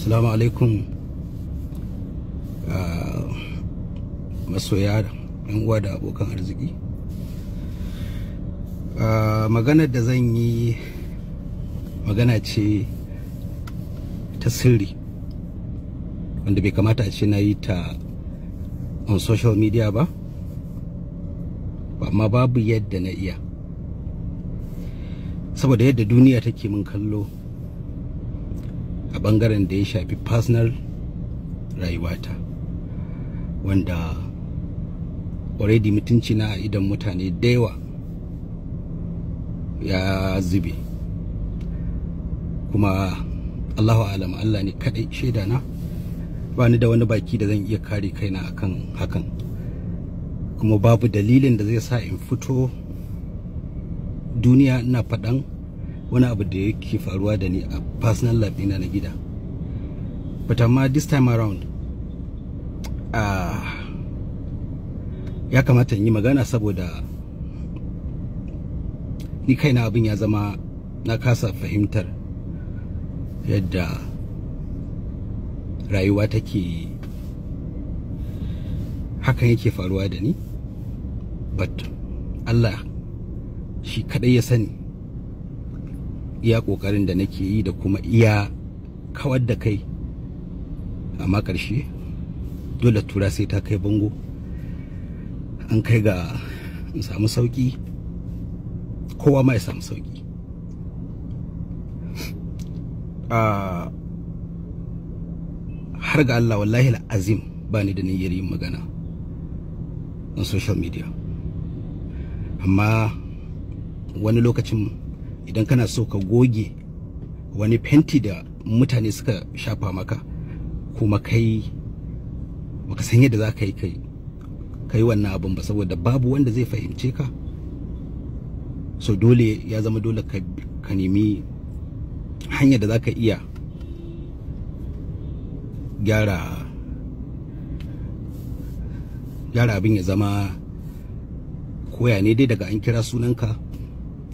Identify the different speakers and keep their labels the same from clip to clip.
Speaker 1: Assalamu alaikum, masoya, yan uwa da abokan arziki. Maganar da zan yi magana ce ta sirri wanda bai kamata a ce na yi ta on social media ba, amma babu yadda na iya, saboda yadda duniya take mun kallo a bangaren da ya shafi personal rayuwata, wanda already mutunci na a idan mutane da yawa ya zube. Kuma Allahu alam, Allah ne kadai shaida na, ba ni da wani baki da zan iya kare kaina akan hakan, kuma babu dalilin da zai sa in fito duniya ina faɗan wani abu da yake faruwa da ni a personal life ɗina na gida. But amma this time around, ya kamata in yi magana, saboda ni kaina abin ya zama na kasa fahimtar yadda rayuwa take, hakan yake faruwa da ni. But Allah shi kadai ya sani iya kokarin da nake yi da kuma iya kawar da kai, amma ƙarshe dole tura sai ta kai bango, an kai ga in samu sauki, kowa ma ya samu sauki. Har ga Allah, wallahi azim, ba ni da niyyar yin magana on social media, amma wani lokacin idan kana so ka goge wani fenti da mutane suka shafa maka, kuma kai baka san yadda za ka yi kai wannan abun ba, saboda babu wanda zai fahimce ka, so dole ya zama dole ka nemi hanyar da za ka iya gyara abin ya zama koya ne dai daga an kira sunanka,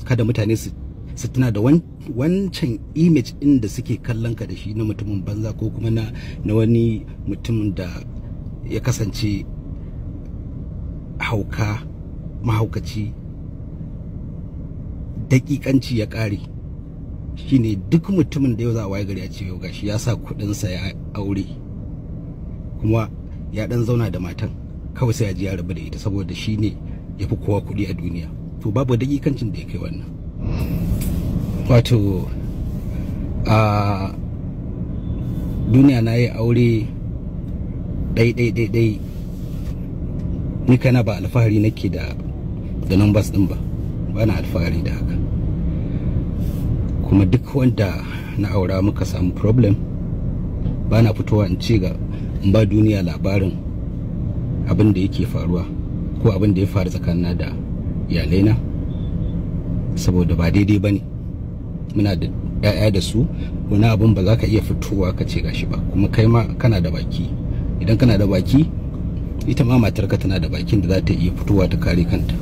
Speaker 1: kada mutane su tuna da wancan image ɗin da suke kallon ka da shi na mutumin banza, ko kuma na wani mutumin da ya kasance hauka, mahaukaci, daƙiƙanci ya ƙare. Shine duk mutumin da yau za a waye gari a ce yau gashi ya sa kuɗinsa ya aure, kuma ya ɗan zauna da matan, kawai sai ya ji ya rabu da ita saboda shine ya fi kowa kuɗi a duniya. To babu daƙiƙancin da ya kai wannan. Wato a duniya na yi aure ɗai, ni kana ba alfahari nake da numbers ɗin ba, ba na alfahari da haka. Kuma duk wanda na aura muka samu problem, ba na fitowa in ce ga in ba duniya labarin abin da yake faruwa ko abin da ya faru tsakanina da iyalaina, saboda ba daidai ba ne. Muna da 'ya'ya da su, wani abin ba za ka iya fitowa ka ce gashi ba, kuma kai ma kana da baki. Idan kana da baki, ita ma matarka tana da bakin da za ta iya fitowa ta kare kanta.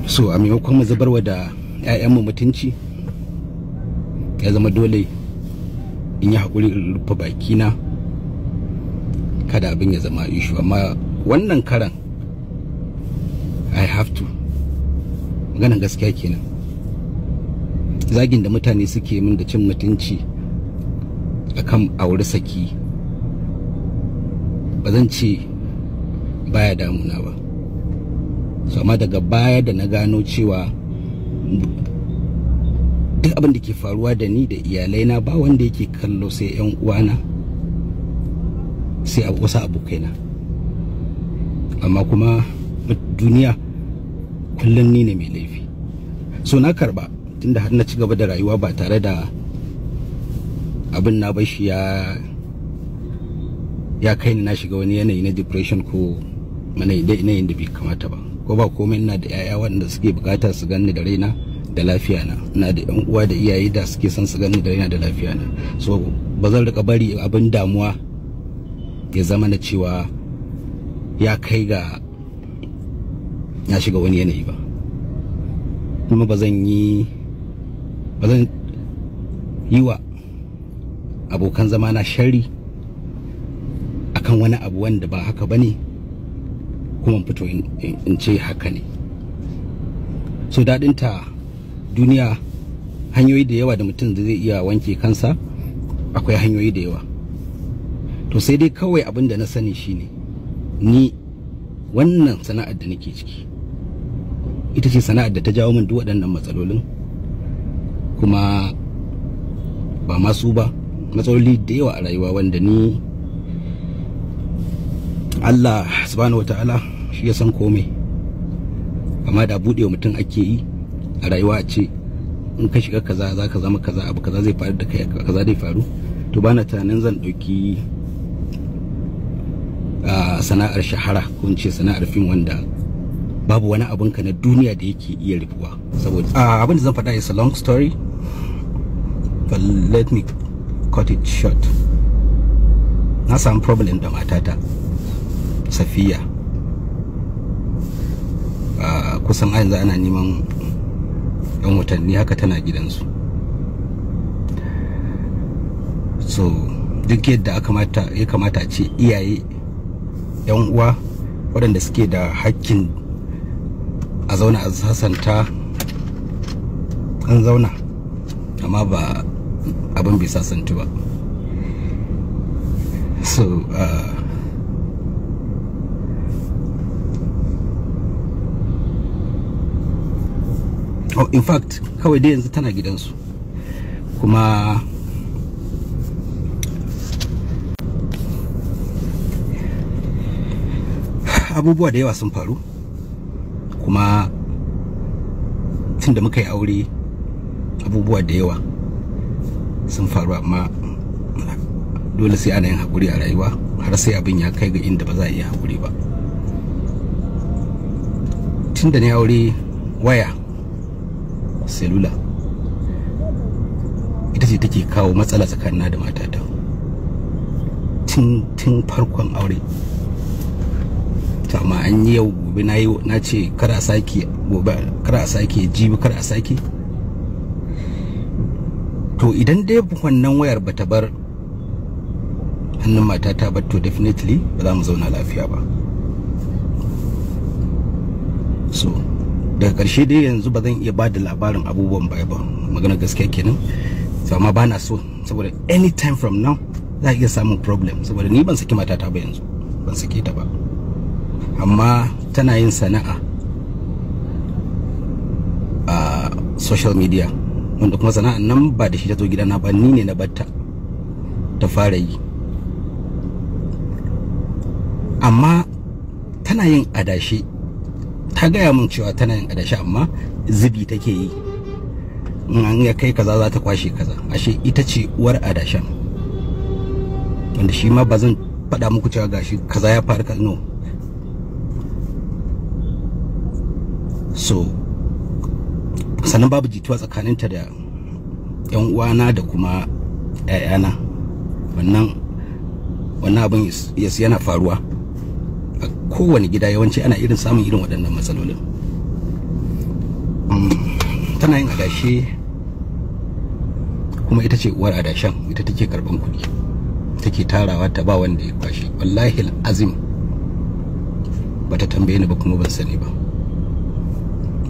Speaker 1: So a maimakon mu zubarwa da 'ya'yanmu mutunci, ya zama dole in yi haƙuri in rufe bakina kada abin ya zama issue. Amma wannan karan I have to, maganan gaskiya kenan. Zagin da mutane suke min da cin mutunci akan aure saki, ba zan ce baya damuna ba. So amma daga baya da na gano cewa duk abin da ke faruwa da ni da iyalaina ba wanda yake kallo sai yan uwana, sai wasu abokaina. Amma kuma duniya kullum ni ne mai laifi. So na karba, tunda har na ci gaba da rayuwa ba tare da abin na bashi ya kai ni na shiga wani yanayi na depression ko yanayin da bai kamata ba. Ko ba komai, ina da 'ya'ya waɗanda suke bukata su ganni da raina da lafiya na, ina da yan uwa da iyaye da suke son su ganni da raina da lafiya na. So ba zan rika bari abin damuwa ya zama na cewa ya kai ga ya shiga wani yanayi ba. Kuma ba zan yi wa abokan zama na sharri akan wani abu wanda ba haka bane, kuma fito in ce haka ne. So daɗinta duniya, hanyoyi da yawa da mutum zai iya wanke kansa, akwai hanyoyi da yawa. To sai dai kawai abin da na sani shine ni wannan sana'ar da nake ciki ita ce sana'ar da ta jawo min duk waɗannan matsalolin, kuma ba masu ba, matsaloli da yawa a rayuwa wanda ni Allah subhanahu wataala shi ya san komai. Amma da buɗewa mutum ake yi a rayuwa a ce in ka shiga kaza za ka zama kaza, abu kaza zai faru da kai, kaza zai faru, to bana tunanin zan ɗauki sana'ar shahara ko in ce sana'ar fim wanda babu wani abun ka na duniya da yake iya rufuwa. Saboda abin da zan faɗa is a long story, but let me cut it short. Na samu problem da matata Safiya. Kusan a yanzu ana neman yan watanni haka tana gidansu. So duk yadda ya kamata a ce iyaye, yan uwa waɗanda suke da hakkin a zauna a sasanta, an zauna, amma ba abin bai sasantu ba. So oh, in fact kawai dai yanzu tana gidansu, kuma abubuwa da yawa sun faru. Kuma tun da muka yi aure abubuwa da yawa sun faru, amma dole sai ana yin haƙuri a rayuwa har sai abin ya kai ga inda ba za a iya haƙuri ba. Tun da na aure, waya selula ita ce take kawo matsala tsakanina da matata tun farkon aure. Amma an yi yau gobe na yi na ce kar a sake, gobe kar a sake, jibi kar a sake. To idan dai wannan wayar bata bar hannun matata ba, to definitely ba za mu zauna lafiya ba. So daga ƙarshe dai yanzu ba zan iya ba da labarin abubuwan baya ba, magana gaskiya kenan. So amma ba na so, saboda anytime from now za a iya samun problem, saboda ni ban saki matata ba yanzu, ban sake ta ba, amma tana yin sana'a a social media, wanda kuma sana'an nan ba da shi ta zo gidana ba, ni ne na batta ta fara yi. Amma tana yin adashi, ta gaya mun cewa tana yin adashi, amma zubi take yi, in an ya kai kaza za ta kwashe kaza. Ashe ita ce uwar adashan, wanda shi ma ba zan faɗa muku cewa gashi kaza ya faru ka no. So sannan babu jituwa tsakaninta da yan uwana da kuma ƴaƴana. Wannan abin yana faruwa a kowane gida, yawanci ana irin samun irin waɗannan matsalolin. Tana yin adashe, kuma ita ce uwar adashen, ita take karban kuɗi, take tarawa ta ba wanda ya kwashe. Wallahi azim bata tambaye ni ba kuma ban sani ba.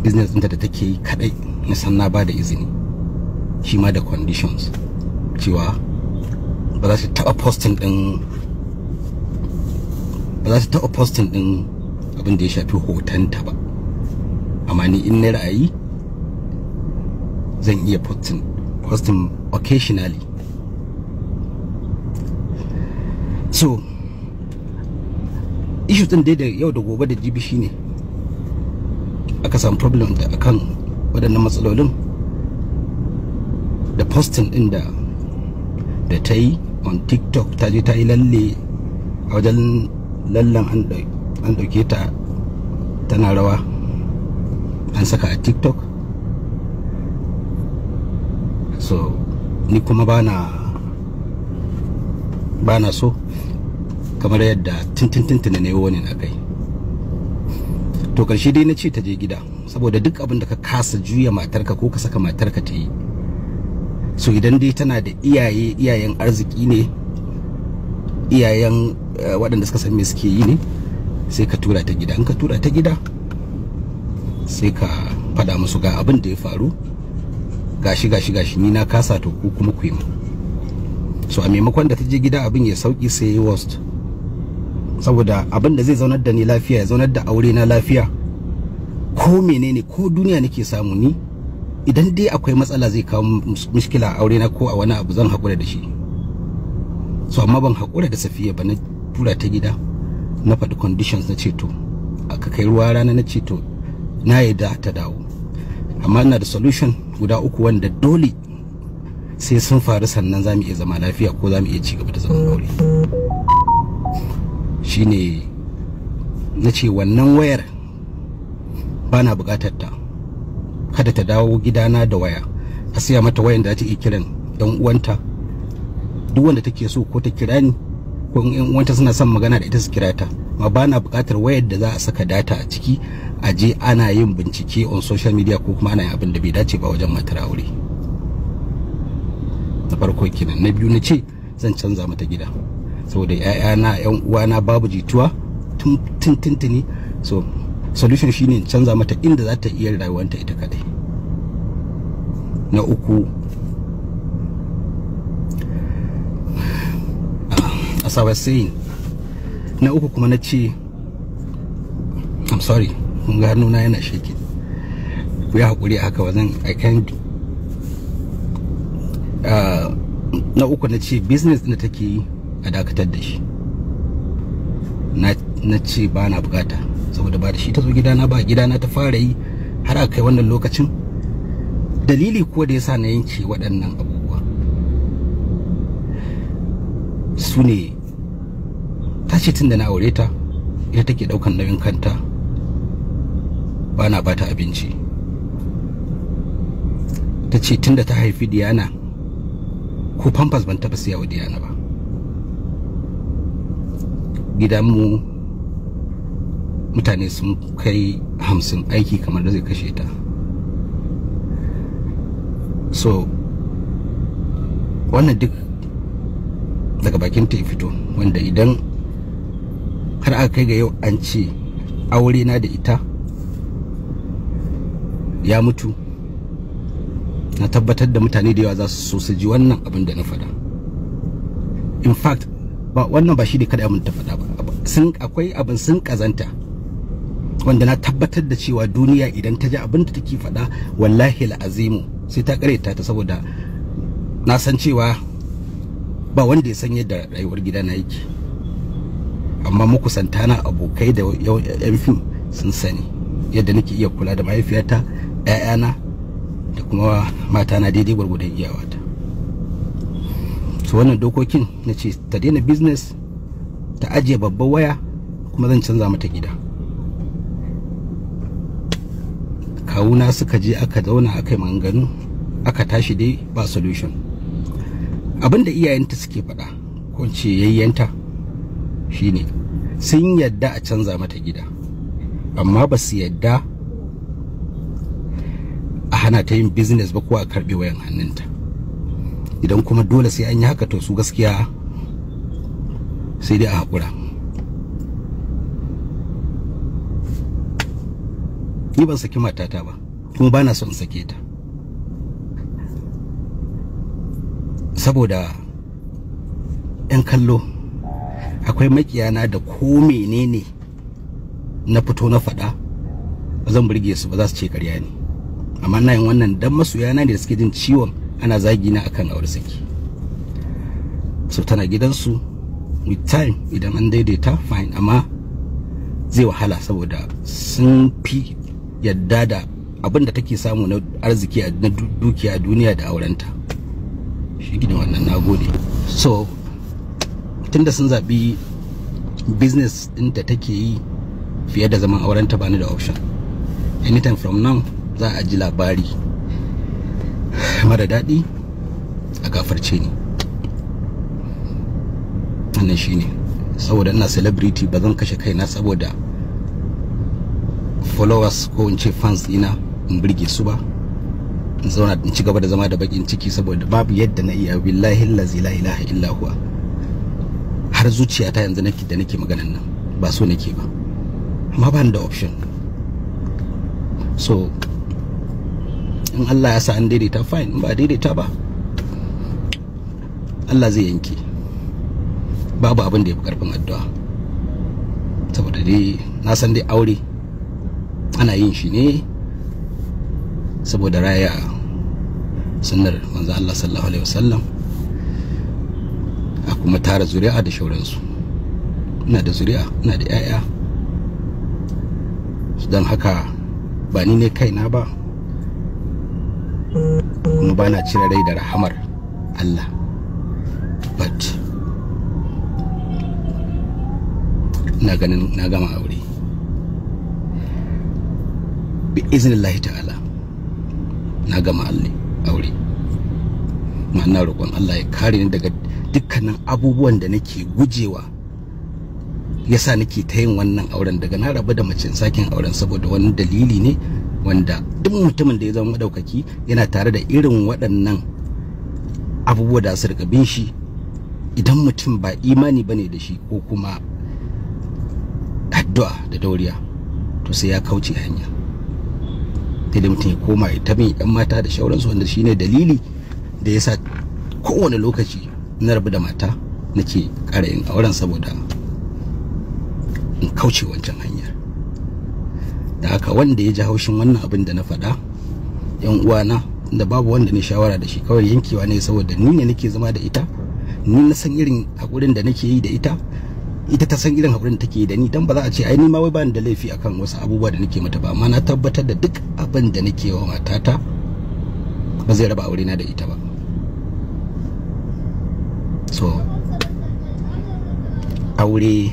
Speaker 1: Business ɗinta da take yi kadai na san na ba da izini, shi ma da conditions cewa ba za ta taɓa posting ɗin, ba za ta taɓa posting ɗin abin da ya shafi hotonta ba, amma ni in na ra'ayi zan iya posting occasionally. So issue ɗin dai da yau da gobe da jibi shine aka samu problem da akan waɗannan matsalolin da posting ɗin da ta yi on TikTok. Ta je ta yi lalle a wajen lallen, an ɗauke ta tana rawa, an saka a TikTok. So ni kuma bana so, kamar yadda tintintintina ne wani na kai. To karshe dai na ce ta je gida, saboda duk abin da ka kasa juya matarka ko ka saka matarka ta yi, So idan dai tana da iyaye, iyayen arziki ne, iyayen waɗanda suka san me suke yi ne, sai ka tura ta gida. In ka tura ta gida, sai ka faɗa musu ga abin da ya faru, gashi gashi gashi, ni na kasa, to ku kuma ku yi mu. So a maimakon da ta je gida abin ya sauki, sai ya worst. Saboda abin da zai zaunar da ni lafiya, ya zaunar da aure na lafiya, ko menene, ko duniya nake samu ni, idan dai akwai matsala zai kawo mushkila a aure na ko a wani abu, zan haƙura da shi. So amma ban haƙura da Safiya ba. Na tura ta gida, na faɗi conditions, na ce to aka kai ruwa rana, na ce to na yadda ta dawo, amma ina da solution guda uku wanda dole sai sun faru sannan za mu iya zama lafiya ko za mu iya ci gaba da zaman aure. Shine na ce wannan wayar ba na bukatar ta, kada ta dawo gidana da waya. A siya mata wayan da ta iya kiran yan uwanta, duk wanda take so, ko ta kira ni, ko in yan uwanta suna son magana da ita su kira ta. Amma ba na bukatar wayar da za a saka data a ciki, a je ana yin bincike on social media, ko kuma ana yin abin da bai dace ba wajen matar aure. Na farko kenan. Na biyu, na ce zan canza mata gida, saboda 'ya'yana, 'yan uwana babu jituwa tun tuntuni. So solution shine in canza mata inda za ta iya rayuwanta ita kadai. Na uku, as I was saying, na uku kuma na ce, I'm sorry, kun ga hannuna yana shaking, ku yi haƙuri haka ba zan, I can't. Na uku, na ce business ɗin da take yi a dakatar da shi. Na ce ba na bukata, saboda ba da shi ta zo gidana ba, gidana ta fara yi har aka kai wannan lokacin. Dalili ko da yasa na yanke waɗannan abubuwa su ne, ta ce tun da na aure ta ita take ɗaukan nauyin kanta, ba na bata abinci. Ta ce tun da ta haifi Diana, ko Pampers ban taɓa siya wa Diana ba. Gidanmu mutane sun kai 50, aiki kamar da zai kashe ta. So wannan duk daga bakin ta ya fito, wanda idan har aka kai ga yau an ce aure na da ita ya mutu, na tabbatar da mutane da yawa za su so su ji wannan abin da na faɗa. In fact, ba wannan ba shi ne kada abin ta faɗa ba, sun akwai abin sun kazanta wanda na tabbatar da cewa duniya idan ta ji abin da take faɗa, wallahi al'azimu sai ta kareta ta, saboda na san cewa ba wanda ya san yadda rayuwar gidana yake, amma makusanta na, abokai da yan fim sun sani yadda nake iya kula da mahaifiyata, 'ya'yana da kuma matana daidai gwargwadon iyawata. So wannan dokokin na ce ta daina business, ta ajiye babbar waya, kuma zan canza mata gida. Kawuna suka je aka zauna aka yi maganganu, aka tashi dai ba solution. Abinda iyayenta suke faɗa, ko ce yayyanta, shine sun yadda a canza mata gida, amma ba su yadda a hana ta yin business ba ko a karɓe wayan hannunta. Idan kuma dole sai an yi haka, to su gaskiya sai dai a haƙura. Ni ban saki matata ba, kuma ba na son in sake ta, saboda 'yan kallo akwai makiyana da ko menene na fito na faɗa ba zan burge su ba, za su ce ƙarya ne. Amma ina yin wannan dan masoyana ne da suke jin ciwon ana zagi na akan aure saki. So tana gidansu, with time idan an daidaita, fine, amma zai wahala saboda sun fi yadda da abin da take samu na arziki, na dukiya a duniya da aurenta. Shi ne wannan, nagode. So tunda sun zaɓi business ɗin da take yi fiye da zaman aurenta, bani da option. Anytime from now za a ji labari mara daɗi, a gafarce ni. Wannan shine, saboda ina celebrity, ba zan kashe kaina saboda followers ko in ce fans ɗina in burge su ba. In zauna in ci gaba da zama da bakin ciki saboda babu yadda na iya. Billahi allazi la ilaha illa huwa, har zuciyata yanzu nake da nake maganan nan ba so nake ba, amma ba ni da option. So in Allah ya sa an daidaita, fine. In ba daidaita ba, Allah zai yanke. Babu abin da ya fi karfin addu'a, saboda dai na san dai aure ana yin shi ne saboda raya sunnar manzo Allah sallallahu alaihi wasallam, a kuma tara zuri'a da shauransu. Ina da zuri'a, ina da 'ya'ya, don haka ba ni ne kaina ba, kuma ba na cire rai da rahamar Allah. But ina ganin na gama aure bi iznillahi ta'ala, na gama aure. Ma'ana roƙon Allah ya kare ni daga dukkanin abubuwan da nake gujewa, yasa nake ta yin wannan auren. Daga na rabu da mace sakin auren saboda wani dalili ne wanda duk mutumin da ya zama madaukaki yana tare da irin waɗannan abubuwa da su rika bin shi. Idan mutum ba imani bane da shi ko kuma addu'a da dauriya, to sai ya kauce hanya, sai da mutum ya koma ya ta bin yan mata da shauransu, wanda shine dalili da yasa kowane lokaci na rabu da mata nake ƙara yin auren saboda in kauce wancan hanyar. Da haka wanda ya ji haushin wannan abin da na faɗa, yan uwana, da babu wanda ne shawara da shi, kawai yankewa ne saboda ni ne nake zama da ita, ni na san irin hakurin da nake yi da ita, ita ta san irin hakurin da take yi da ni. Dan ba za a ce ai ni ma wai ba ni da laifi akan wasu abubuwa da nake mata ba, amma na tabbatar da duk abin da nake wa matata ba zai raba aure na da ita ba. So aure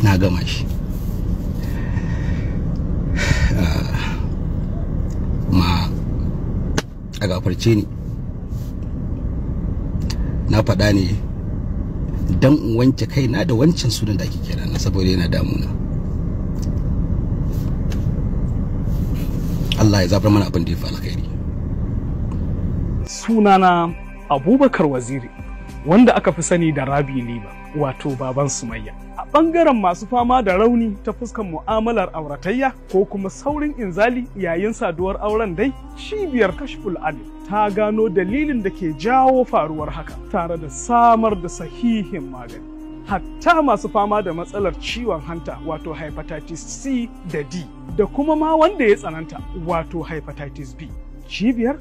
Speaker 1: na gama shi. Kuma a gafarce ni, na faɗa ne don in wanke kaina da wancan sunan da ake kira na, saboda yana damuna. Allah ya zabar mana abin da ya fi alkhairi.
Speaker 2: Sunana Abubakar Waziri, wanda aka fi sani da Rabi Liba, wato baban Sumayya. A ɓangaren masu fama da rauni ta fuskan mu'amalar auratayya ko kuma saurin inzali yayin saduwar auren dai, cibiyar Kashful Alim ta gano dalilin da ke jawo faruwar haka tare da samar da sahihin magani. Hatta masu fama da matsalar ciwon hanta wato hepatitis C da D, da kuma ma wanda ya tsananta wato hepatitis B. Cibiyar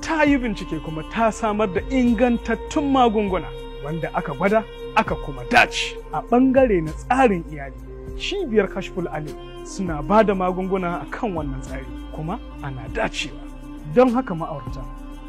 Speaker 2: ta yi bincike kuma ta samar da ingantattun magunguna wanda aka gwada aka kuma dace. A ɓangare na tsarin iyali, cibiyar Kashful Alim suna ba da magunguna a kan wannan tsari kuma ana dacewa. Don haka ma'aurata,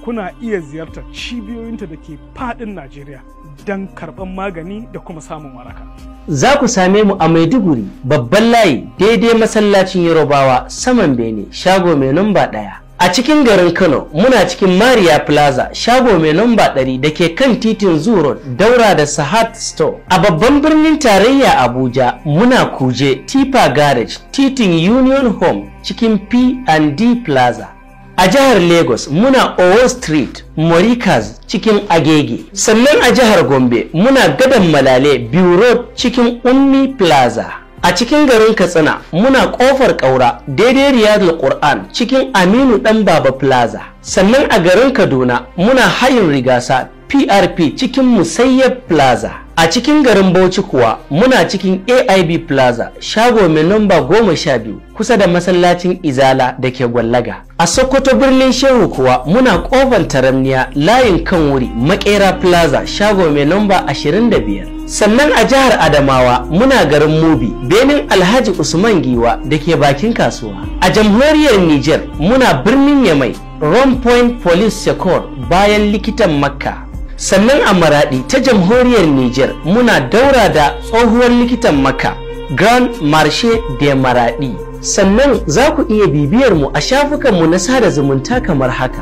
Speaker 2: kuna iya ziyartar cibiyoyinta da ke faɗin Najeriya don karɓar magani da kuma samun waraka.
Speaker 3: Za ku same mu a Maiduguri, babban layi daidai masallacin Yarobawa, saman Bene, shago mai namba 1. A cikin garin Kano muna cikin Maria Plaza, shago mai namba 100 da ke kan titin Zoo Road, daura da Sahat Store. A babban birnin tarayya Abuja muna Kuje, Tipa Garage, titin Union Home, cikin P&D Plaza. A jihar Lagos muna Owo Street, Morikas, cikin Agege. Sannan a jihar Gombe muna Gadon Malale, Biu Road, cikin Ummi Plaza. A cikin garin Katsina muna Kofar Kaura, daidai Riyadul Qur'an, cikin Aminu Dan Baba Plaza. Sannan a garin Kaduna muna Hayin Rigasa, PRP, cikin Musayyab Plaza. A cikin garin Bauchi kuwa muna cikin AIB Plaza, shago mai namba 12, kusa da masallacin Izala da ke Gwallaga. A Sokoto birnin Shehu kuwa muna Kofar Taramniya, layin kan wuri, Makera Plaza, shago mai namba 25. Sannan a jihar Adamawa muna garin Mubi, benin Alhaji Usman Giwa da ke bakin kasuwa. A jamhuriyar Niger muna birnin Yamai, Rome Point Police Secor, bayan likitan Makka. Sannan a Maradi ta jamhuriyar Niger muna daura da tsohuwar likitan Makka, Grand Marche de Maradi. Sannan za ku iya bibiyar mu a shafukanmu na sada zumunta kamar haka.